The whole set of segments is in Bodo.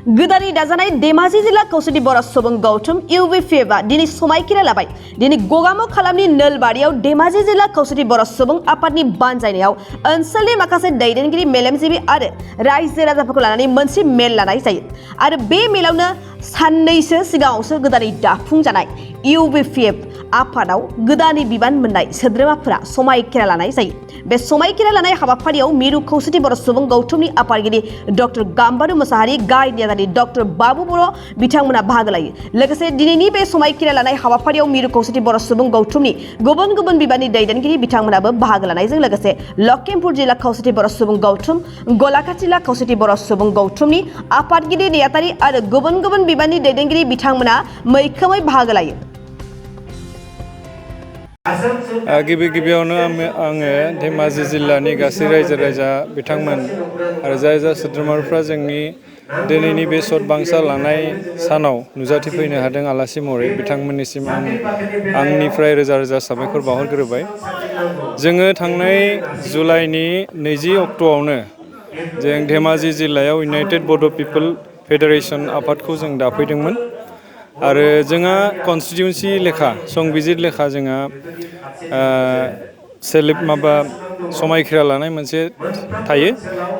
गोदानै दाजानाय धेमाजि जिल्ला खौसेथि बर' सुबुं गौथुम UBpf दिनै समायखिरा लाबाय। दिनै गगामु खालामनि नोलबारियाव धेमाजि जिल्ला खौसेथि बर' सुबुं आफादनि बानजायनायाव ओनसोलनि माखासे दैदेनगिरि मेलेमजिबि आरो रायजो राजाफोरखौ लानानै मोनसे मेल लानाय जायो आरो बे मेलावनो साननैसो सिगाङावसो गोदानै दाफुंजानाय UBpf आफादाव गोदानै बिबान मोननाय सोद्रोमाफोरा समायखिरा लानाय जायो। बे समायखिरा लानाय हाबाफारियाव मिरु खौसेथि बर' सुबुं गौथुमनि आफादगिरि डक्टर गाम्बारु मोसाहारि गाहाय नेहाथारि डक्टर बाबु बर' बिथांमोना बाहागो लायो। लोगोसे दिनैनि बे समायखिरा लानाय हाबाफारियाव मिरु खौसेथि बर' सुबुं गौथुमनि गुबुन गुबुन बिबाननि दैदेनगिरि बिथांमोनाबो बाहागो लानायजों लोगोसे लखिमपुर जिल्ला खौसेथि बर' सुबुं गौथुम, गलाघाट जिल्ला खौसेथि बर' सुबुं गौथुमनि आफादगिरि नेहाथारि आरो गुबुन गुबुन बिबाननि दैदेनगिरि बिथांमोना मैखोमै बाहागो लायो। गिबियावनो आङो धेमाजि जिल्लानि गासै रायजो राजा बिथांमोन आरो जाय सोद्रोमाफ्रा जोंनि दिनैनि बे सदबांसा लानाय सानाव नुजाथिफैनो हादों आलासि महरै बिथांमोननिसिम आंनिफ्राय रोजा रोजा साबायखर बावहरग्रोबाय। जोङो थांनाय जुलाइनि 20 अक्ट'आवनो जों धेमाजि जिल्लायाव इउनाइटेड बड' पिपल फेडारेसन आफादखौ जों दाफैदोंमोन आरो जोंहा कनस्टिटिउन्सि लेखा संबिजिर लेखा जोंहा समायखिरा लानाय मोनसे थायो।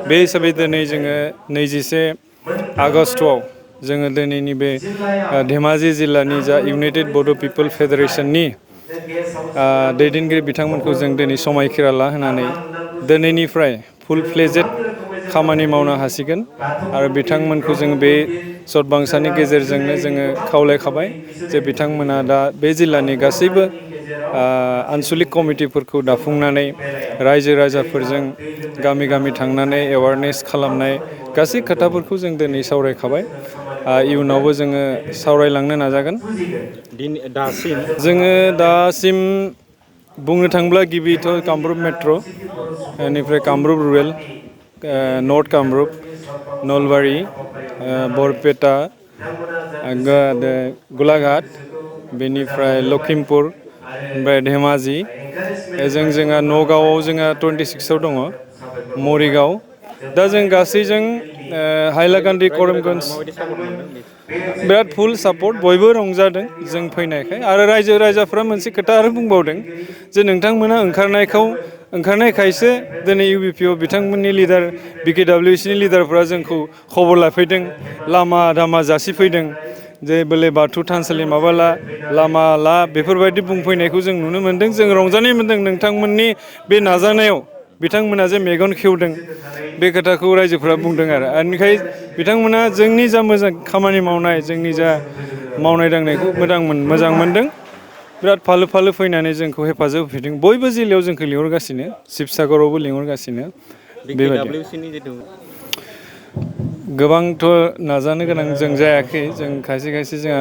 बे हिसाबै दिनै जोङो 21 आगस्टआव जोङो दिनैनि बे धेमाजि जिल्लानि जा इउनाइटेड बड' पिपल फेडारेसननि दैदेनगिरि बिथांमोनखौ जों दिनै समायखिरा लाहोनानै दिनैनिफ्राय फुल फ्लेजेड खामानि मावनो हासिगोन आरो बिथांमोनखौ जों बे सदबांसानि गेजेरजोंनो जोङो खावलायखाबाय जे बिथांमोना दा बे जिल्लानि गासैबो आनसलिक कमिटिफोरखौ दाफुंनानै रायजो राजाफोरजों गामि गामि थांनानै एवारनेस खालामनाय गासै खोथाफोरखौ जों दिनै सावरायखाबाय। इयुनावबो जोङो सावरायलांनो नाजागोन। जोङो दासिम बुंनो थाङोब्ला गिबिथ' कामरुप मेट्र' बेनिफ्राय कामरुप रुरेल, नर्थ कामरुप, नलबारि, बरपेटा, गलाघाट, बेनिफ्राय लखिमपुर, ओमफ्राय धेमाजि, जोंहा नगावआव जोंहा 26आव दङ, मरिगाव। दा जों गासैजों हाइलाकान्दि करिमगन्ज बिराद फुल सापर्ट, बयबो रंजादों जों फैनायखाय। आरो रायजो राजाफ्रा मोनसे खोथा आरो बुंबावदों जे नोंथांमोना ओंखारनायखायसो दिनै UBpf बिथांमोननि लिडार BKWCनि लिडारफ्रा जोंखौ खबर लाफैदों, लामा दामा जासिफैदों जे बोले बाथौ थानसालि लामा बेफोरबायदि बुंफैनायखौ जों नुनो मोन्दों। जों रंजानाय मोन्दों नोंथांमोननि बे नाजानायाव बिथांमोना जे मेगन खेवदों बे खोथाखौ रायजोफ्रा बुंदों आरो बेनिखाय बिथांमोना जोंनि जा मोजां खामानि मावनाय, जोंनि जा मावनाय दांनायखौ मोजां मोन्दों। बिराद फालो फालो फैनानै जोंखौ हेफाजाब होफैदों। बयबो जिल्लायाव जोंखौ लिंहरगासिनो, शिबसागरावबो लिंहरगासिनो। बेबायदि गोबांथ' नाजानो गोनां जों जायाखै। जों खायसे जोंहा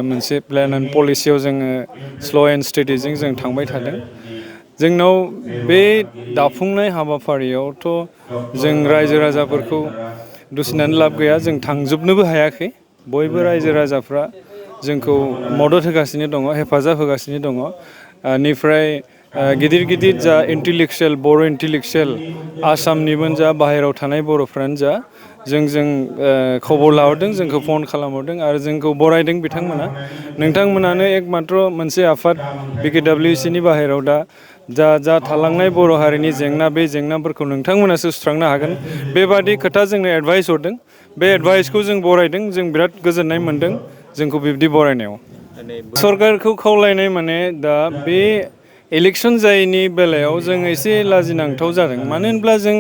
मोनसे प्लेन एन्ड पलिसियाव जोङो स्ल' एन्ड स्टेडिजों जों थांबाय थादों। जोंनाव बे दाफुंनाय हाबाफारियावथ' जों रायजो राजाफोरखौ दुसिनानै लाब गैया, जों थांजोबनोबो हायाखै। बयबो रायजो राजाफ्रा जोंखौ मदद होगासिनो दङ, हेफाजाब होगासिनो दङ। बेनिफ्राय गिदिर जा इन्टेलेक्सुयेल, बर' इन्टेलेक्सुयेल, आसामनिबो जा बाहेरायाव थानाय बर'फ्रानो जा जों खबर लाहरदों, जोंखौ फन खालामहरदों आरो जोंखौ बरायदों बिथांमोना। नोंथांमोनानो एकमात्र मोनसे आफाद BKWCनि बाहेरायाव जा थालांनाय बर' हारिनि जेंना, बे जेंनाफोरखौ नोंथांमोनासो सुस्रांनो हागोन। बेबादि खोथा जोंनो एडभाइस हरदों। बे एडभाइसखौ जों बरायदों, जों बिराद गोजोननाय मोन्दों जोंखौ बिब्दि बरायनायाव। सरकारखौ खावलायनाय माने दा बे इलेक्सन जायैनि बेलायाव जों एसे लाजिनांथाव जादों। मानो होनब्ला जों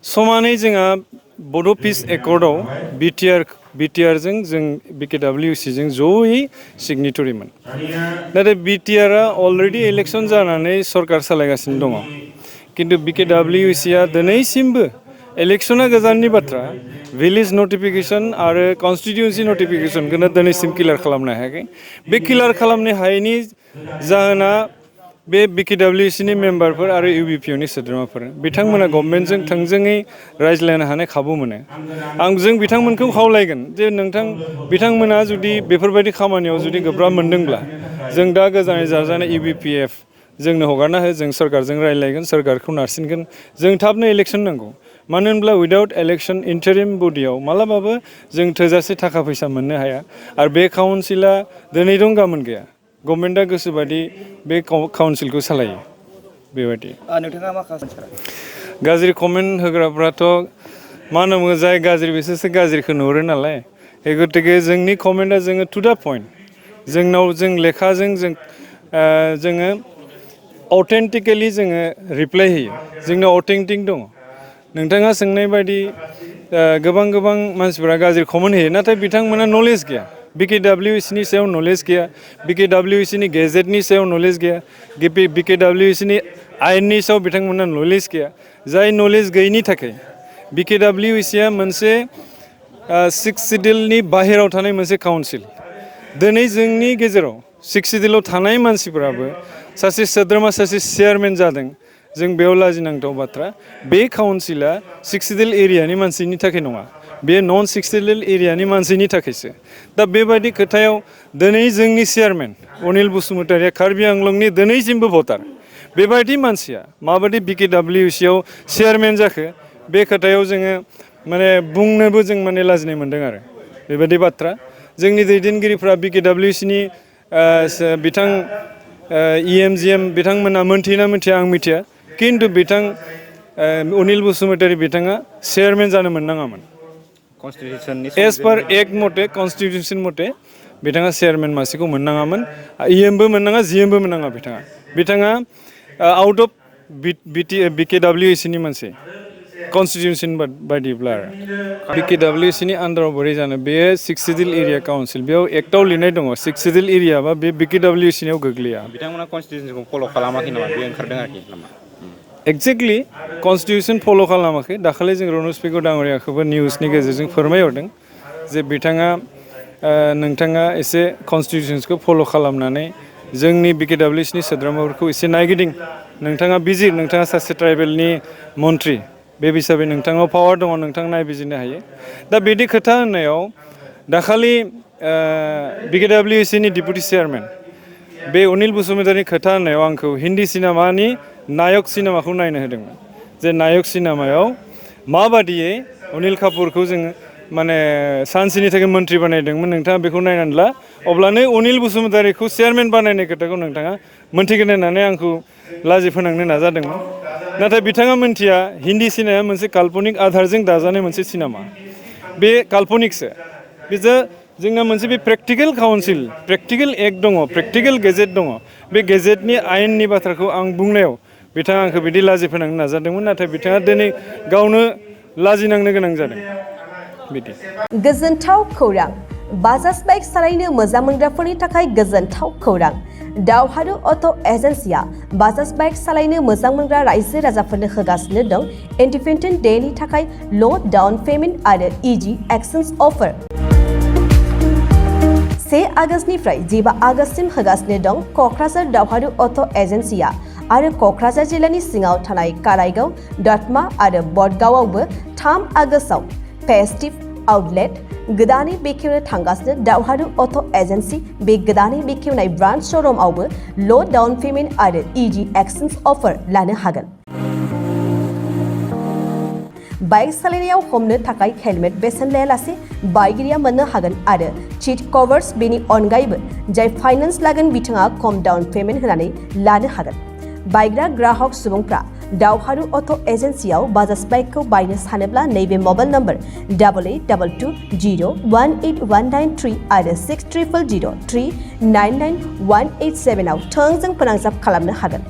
समानै जोंहा बड' पिस एकर्डआव बिटिआरजों जों BKWCजों जयै सिगनेटरिमोन। नाथाय बिटिआरआ अलरेडि इलेक्सन जानानै सरकार सालायगासिनो दङ। खिन्थु BKWCआ दिनैसिमबो इलेक्सना गोजाननि बाथ्रा, भिलेज नटिफिकेसन आरो कनस्टिटिउन्सि नटिफिकेसनखौनो दिनैसिम क्लियार खालामनो हायाखै। बे क्लियार खालामनो हायैनि जाहोना बे BKWCनि मेम्बारफोर आरो UBpfनि सोद्रोमाफोर बिथांमोना गभर्नमेन्टजों थोंजोङै रायज्लायनो हानाय खाबु मोनो। जों बिथांमोनखौ खावलायगोन जे बिथांमोना जुदि बेफोरबायदि खामानियाव जुदि गोब्राब मोनदोंब्ला जों दा गोजानै जाजानाय UBpf जोंनो हगारना हो, जों सरकारजों रायज्लायगोन, सरकारखौ नारसिनगोन। जों थाबनो इलेक्सन नांगौ। मानो होनब्ला उइदाउट इलेक्सन इन्टारिम बडियाव मालाबाबो जों थोजासे थाखा फैसा मोननो हाया आरो बे काउन्सिला दिनै दं गाबोन गैया गभर्नमेन्टआ गोसोबादि बे काउन्सिलखौ सालायो बेबायदि नोंथाङा मा खालामो गाज्रि कमेन्ट होग्राफ्राथ' मा होनना बुङो जाय गाज्रि बिसोरसो गाज्रिखौ नुहुरो नालाय गतिके जोंनि कमेन्टआ जोङो टु दा पइन्ट जोंनाव जों लेखाजों जोङो अथेन्टिकेलि जोङो रिप्लाय होयो जोंनाव अथेन्टिक दङ नोंथाङा सोंनाय बायदि गोबां मानसिफोरा गाज्रि कमेन्ट होयो नाथाय बिथांमोना नलेज गैया BKWCनि सायाव नलेज गैया BKWCनि गेजेटनि सायाव नलेज गैया BKWCनि आयेननि सायाव बिथांमोना नलेज गैया जाय नलेज गैयिनि थाखाय BKWCआ मोनसे 6 सिडिउलनि बाहेराव थानाय मोनसे काउन्सिल दिनै जोंनि गेजेराव 6 सिडिउलाव थानाय मानसिफोराबो सासे सोद्रोमा सासे चेयारमेन जादों जों बेयाव लाजिनांथाव बाथ्रा बे काउन्सिला 6 सिडिउल एरियानि मानसिनि थाखाय नङा बे नन 6 सिडिउल एरियानि मानसिनि थाखायसो दा बेबायदि खोथायाव दिनै जोंनि चेयारमेन अनिल बसुमतारिया कार्बि आंलंनि दिनैसिमबो भटार बेबायदि मानसिया माबायदि BKWCआव चेयारमेन जाखो बे खोथायाव जोङो माने बुंनोबो जों माने लाजिनाय मोनदों आरो बेबायदि बाथ्रा जोंनि दैदेनगिरिफ्रा BKWCनि बिथां EMGM बिथांमोना मोनथियोना मिथिया आं मिथिया किन्तु बिथां अनिल बसुमतारी बिथाङा चेयारमेन जानो मोननाङामोन एज पार एक्ट मथे कन्स्टिटिउसन मथे बिथाङा चेयारमेन मासिखौ मोननाङामोन EMबो मोननाङा GMबो मोननाङा बिथाङा आउट अफ BKWCनि मोनसे कन्स्टिटिउसन बायदिब्ला आरो BKWCनि आन्दाराव बोरै जानो बेयो 6 सिडिउल एरिया काउन्सिल बेयाव एक्टआव लिरनाय दङ 6 सिडिउल एरिया बा बे BKWCनियाव गोग्लैया बिथांमोना कन्स्टिटिउसनखौ फल' खालामाखै नामा बे ओंखारदों आरोखि नामा एक्जेक्टलि कन्स्टिटिउसन फल' खालामाखै दाखालि जों रनज पेगु डाङरियाखौबो निउसनि गेजेरजों फोरमायहरदों जे बिथाङा नोंथाङा एसे कन्स्टिटिउसनखौ फल' खालामनानै जोंनि BKWCनि सोद्रोमाफोरखौ एसे नायगिदिं नोंथाङा बिजिर नोंथाङा सासे ट्राइबेलनि मन्थ्रि बे हिसाबै नोंथांनाव पावार दङ नोंथाङा नायबिजिरनो हायो दा बिदि खोथा होननायाव दाखालि BKWCनि डिपुटि चेयारमेन बे अनिल बसुमतारीनि खोथा होननायाव आंखौ हिन्दी सिनेमानि नायक सिनेमाखौ नायनो होदोंमोन जे नायक सिनेमायाव माबादियै अनिल कापुरखौ जोङो माने सानसेनि थाखाय मन्थ्रि बानायदोंमोन नोंथाङा बेखौ नायनानै ला अब्लानो अनिल बसुमतारीखौ चेयारमेन बानायनाय खोथाखौ नोंथाङा मोनथिगोन होननानै आंखौ लाजि फोनांनो नाजादोंमोन नाथाय बिथाङा मोनथिया हिन्दी सिनेमाया मोनसे काल्पनिक आधारजों दाजानाय मोनसे सिनेमा बे काल्पनिकसो बेजों जोंना मोनसे बे प्रेक्टिकेल काउन्सिल प्रेक्टिकेल एक्ट दङ प्रेक्टिकेल गेजेट दङ बे गेजेटनि आयेननि बाथ्राखौ आं बुंनायाव बिथाङा आंखौ बिदि लाजि फोनांनो नाजादोंमोन नाथाय बिथाङा दिनै गावनो लाजिनांनो गोनां जादों बिदि गोजोनथाव खौरां बाजाज बाइक सालायनो मोजां मोनग्राफोरनि थाखाय गोजोनथाव खौरां दावहारु अट' एजेन्सिया बाजाज बाइक सालायनो मोजां मोनग्रा रायजो राजाफोरनो होगासिनो दं इन्डिपेन्डेन्ट डेनि थाखाय ल' डाउन पेमेन्ट आरो इजि एक्सचेन्ज अफार 1 आगस्तनिफ्राय 15 आगस्तसिम होगासिनो दं क'क्राझार दावहारु अट' एजेन्सिया आरो क'क्राझार जिल्लानि सिङाव थानाय काराइगाव दतमा आरो बडगावआवबो 3 आगस्टआव फेस्टिभ आउटलेट गोदानै बेखेवनो थांगासिनो दावहारु अट' एजेन्सि बे गोदानै बेखेवनाय ब्रान्च श'रुमआवबो ल' डाउन पेमेन्ट आरो इजि एक्सचेन्ज अफार लानो हागोन बाइक सालायनायाव हमनो थाखाय हेलमेट बेसेन लायालासे बाइकगिरिया मोननो हागोन आरो सीट कभार्स बेनि अनगायैबो जाय फाइनान्स लागोन बिथाङा खम डाउन पेमेन्ट होनानै लानो हागोन बायग्रा ग्राहक सुबुंफ्रा दावहारु अट' एजेन्सियाव बाजाज बाइकखौ बायनो सानोब्ला नैबे मबाइल नम्बर 8822018193 आरो 6300399187 आव थोंजों फोनांजाब खालामनो हागोन